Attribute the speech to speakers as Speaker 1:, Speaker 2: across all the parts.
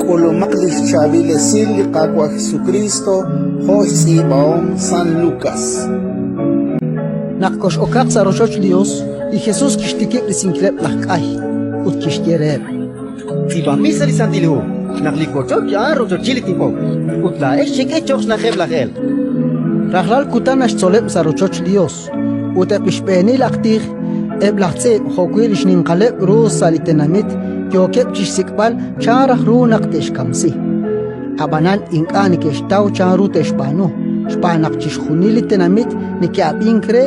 Speaker 1: K'ulumaq li xchaab'il esil li Qaawa' Jesukriist jo' xtz'iib'ahom San Lukas.
Speaker 2: Naq kox'okaq sa' rochoch li Yos, li Jesus kixtikib' risinkileb' laj k'ay ut kixye reheb':
Speaker 3: Tz'iib'anb'il sa' li Santil Hu naq li wochoch a'an rochochil li tijok, ut laa'ex xek'e cho'q xna'ajeb' laj elq'.
Speaker 2: Rajlal kutan naxtzoleb' sa' rochoch li Yos, ut eb' li xb'eenil aj tij, eb' laj tz'iib' jo'wi' li xninqaleb' ru sa' li tenamit yookeb' chi xsik'b'al chan raj ru naq te'xkamsi. Ab'anan ink'a' neke'xtaw chanru te'xb'aanu, xb'aan naq chixjunil li tenamit neke'ab'ink re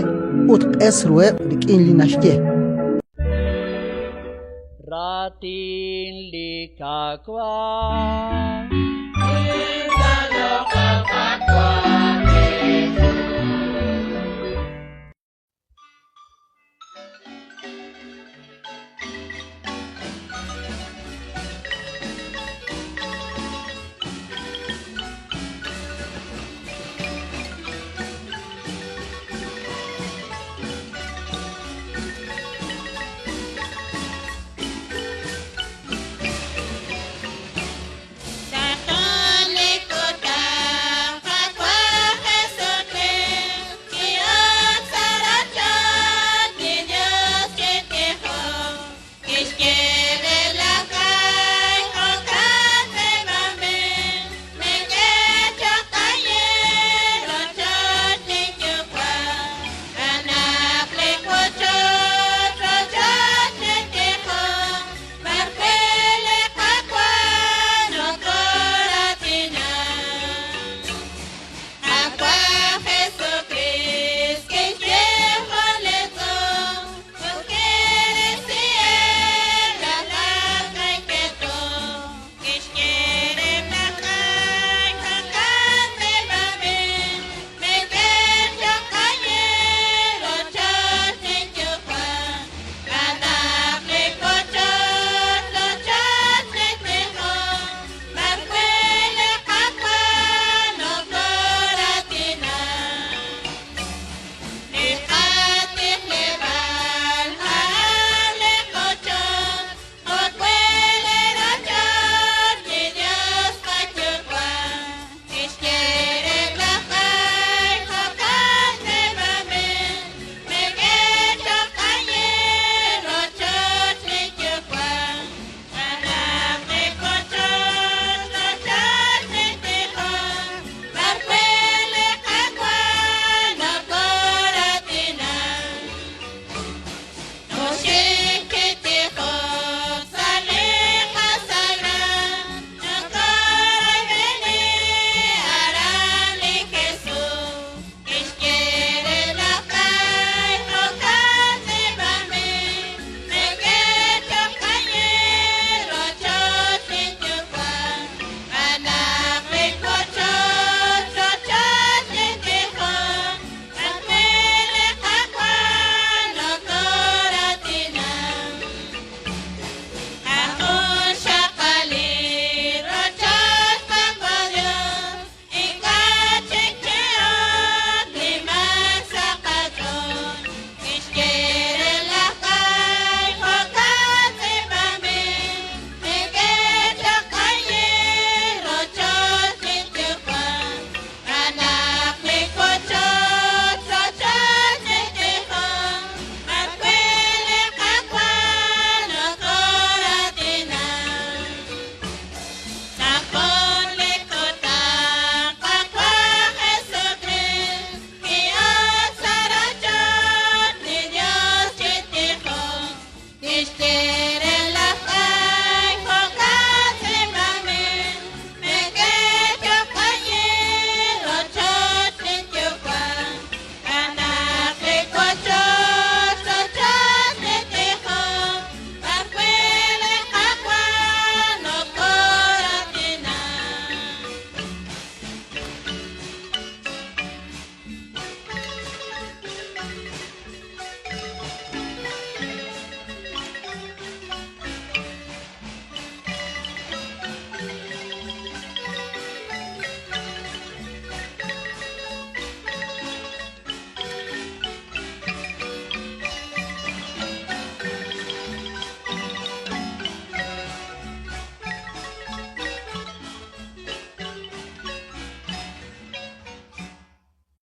Speaker 2: ut q'es ruheb' rik'in li naxye.
Speaker 4: Raatin li Qaawa'.